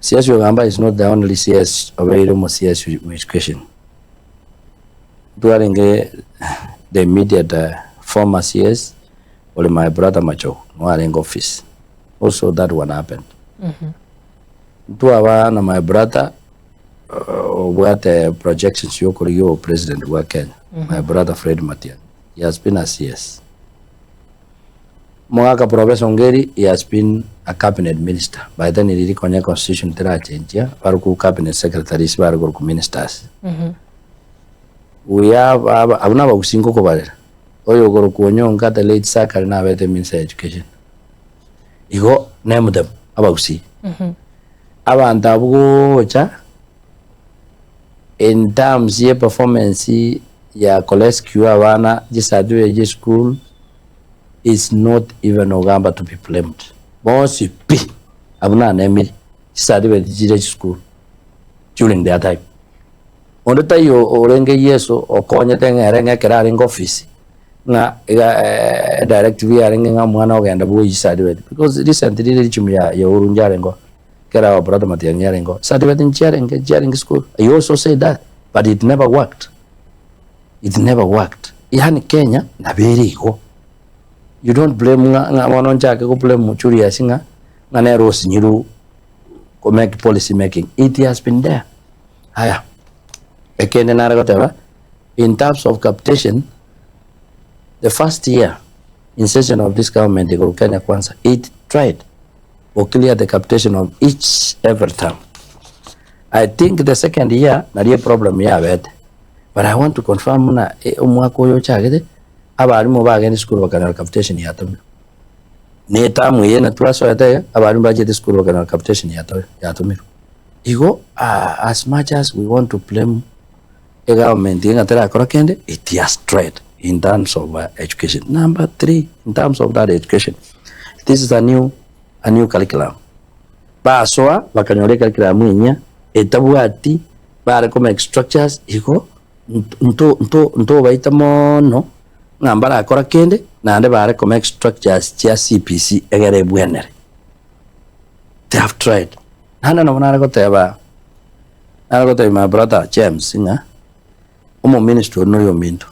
CS Ogamba is not the only CS obeire omo CS mu education. Ntwarenge the immediate former CS ore my brother Machogu nigo arenge office. Also that one happened. Ntwaba na my brother obwate projections ya okorigia obopresident bwa Kenya, my brother Fred Matiang'i, he has been a CS. Omogaka Professor Ongeri, he has been a cabinet minister, by then riria konya constitution terachenchia, barokwa cabinet secretaries bare korokwa ministers. We have aba abwo nabagusii nkokobarera, oyo okorokwa Onyonka the late Zachary nabete minister ya education. Igo name them abagusii. Abanto abwo gocha in terms ye performance ya korescue abana chicertificate chia eschool is not even Ogamba to be blamed. Bonsi pi abwo nanemire chicertificate chire chisukuru during their time. Onde taiyo orenge Yeso okonyete ng'a ere ng'a ekero arenge office ng'a iga directive yarenge ng'a omwana ogenda bwoyie chicertificate because recently regime ya ya Uhuru nchiarenge oo. Ekero our brother Matiang'i arenge oo, certificate nchiarenge nchiarenge school, he also said that but it never worked, it never worked. Yaani Kenya nabo ere igo, you don't blame ng'a ng'a bono nchake go blame Julius ng'a ng'a nere osinyirwe ko make policy making, it has been there. Aya, ekende nare goteba, in terms of capitation, the first year in session of this government igoro Kenya Kwanza, it tried go clear the capitation of each every term. I think the second year nario eproblem yabete but I want to confirm buna omwaka oyo ochagete abalimu bagende esukuru bakanyora capitation yatomirwe. Na etamu eye natwasoete iga abalimu bachete esukuru bakanyora capitation yatomirwe. Igo as much as we want to blame egovernment ng'a terakora kende, it has tried in terms of education. Number three, in terms of that education, this is a new, a new curriculum. Basoa bakanyora ecurriculum enyia etabwati bare ko make structures igo nto nto ntobaita mono ng'a mbarakora kende naende bare ko make structures chia CBC egere ebwenere. They have tried. Naende nabo nare goteba nare gotebia my brother James ng'a omoministry oria noyo ominto.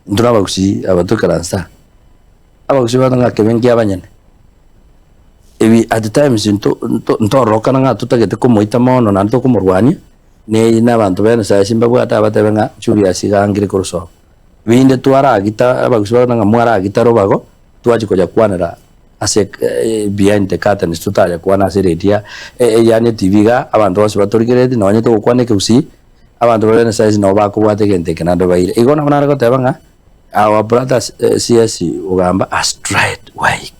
Intwe na abagusii aba toikaranse aa, abagusii bato ng'a kebe nkia abanyene. Ebi at times nto nto ntororokana ng'a totagete komoita mono naende tokomorwania, ne na abanto ba NSIS mbabwate abatebe ng'a Julius iga angire korwa sobo. Binde twaragita abagusii bagoteeba ng'a mwaragita robago, twachia konya kwanera ase behind the curtains totanya kwana ase eredio yaani etibi igaa, abanto bonsi batorigereretie nonye togokwana ekegusii, abanto bare NSIS nabo bakobwata egento eke naende baire. Igo nabo nare goteba ng'a our brother CS Ogamba has tried where he.